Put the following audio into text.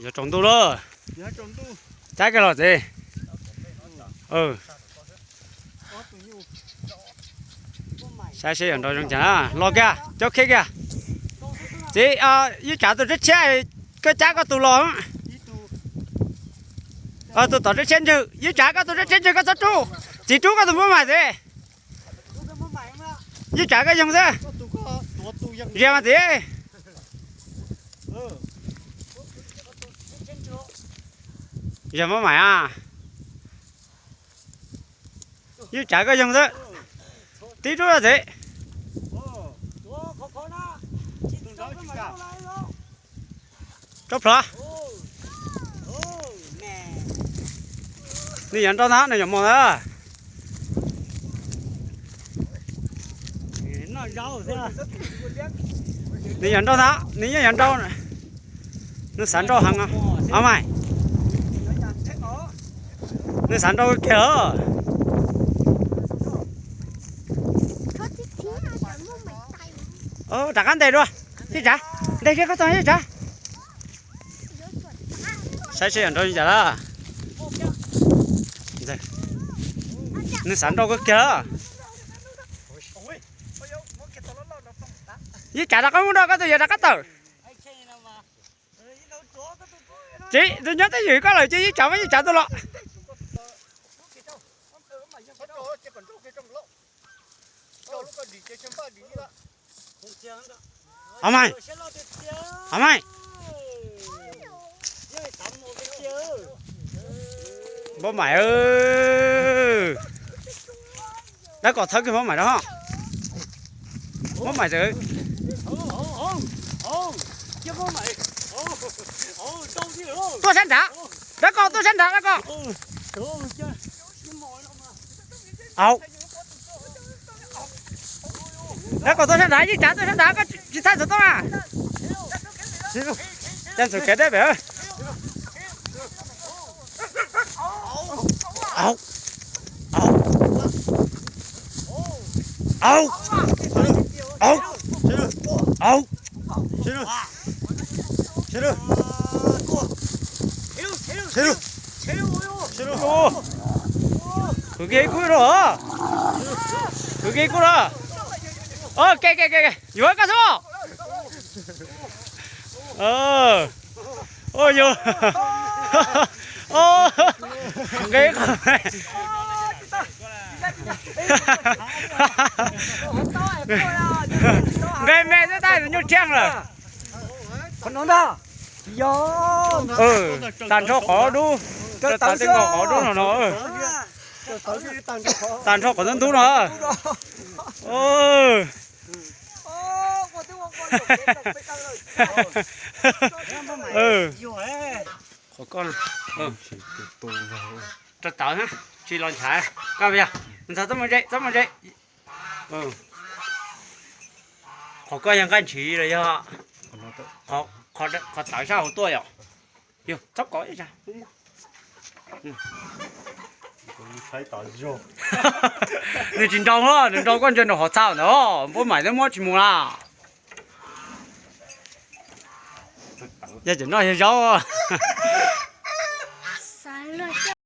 Yuav tsaus ntuj lawm. Cab kiag los txiv. Saib seb yog nrau zoo cas na. Los kiag, cob khiab kiag. Txiv, Yeej Tsav tus rab tshiab, koj cab koj tus los. Tus tom rab tshiab ntswg, Yeej Tsav koj tus rab tshiab ntswg koj txhob rub. Txiv rub koj tus npauj maim txiv. Yeej Tsav koj yoog xwb. Zias mas txiv. Zias npauj maim a. Yeej Tsav koj yoog xwb. Tib rub txiv. Rov plhov. Nws yuav nrau ntag, nws yuav mos ntag. Nws yuav nrau ntag, nws yeej yuav nrau. Nws xav nrau heev. Au mais. Nws xav nrau kiag os. Rov qab ntes dua. Yeej Tsav, ntes kiag koj tus Yeej Tsav. Saib seb yog nrau li cas lawm. Nws xav nrau kawg kiag. Yeej Tsav rov qab mus nrau, koj tus yuav rov qab tawm. Txiv, tus nyob twj ywm koj lawm ces Yeej Tsav mas Yeej Tsav tus los. Au mais. Au mais. Npauj maim, dab kom thawb kiag npauj maim rau. Npauj maim txawm tuaj sab nrad, dab kom tuaj sab nrad, dab kom. Au. Dab kom tuaj sab nrad, Yeej Tsav tuaj sab nrad, koj tsis thaij ntxuav tooj na. Cas ntxuav kev deb pem. Au. Au. Au. Au. Au. Khwv kiag ib kub los. Khwv kiag ib kub los. Ke ke ke ke, yuav koj xwb. Yog nqe qhov me. Nqe me xwb tab nyuaj tshiab lawm. Tag nrho qhov dub, tag nrho qhov dub no no. Tag nrho qhov ntub ntub no. Qhov ko rau tawv na, tsis los ntshav, koj yog ntxhov txob mus ze, txob mus ze. Qhov ko yog nqaij ntshiv los yog qhov tawv sab hauv tuaj yom. Yog txhob kov ib zag. Nws tsis nrau, nws nrau koj ntsia nraum hov txhaj ntawd, npauj maim twb muab tsis mus na. Yog cov no yog zaub.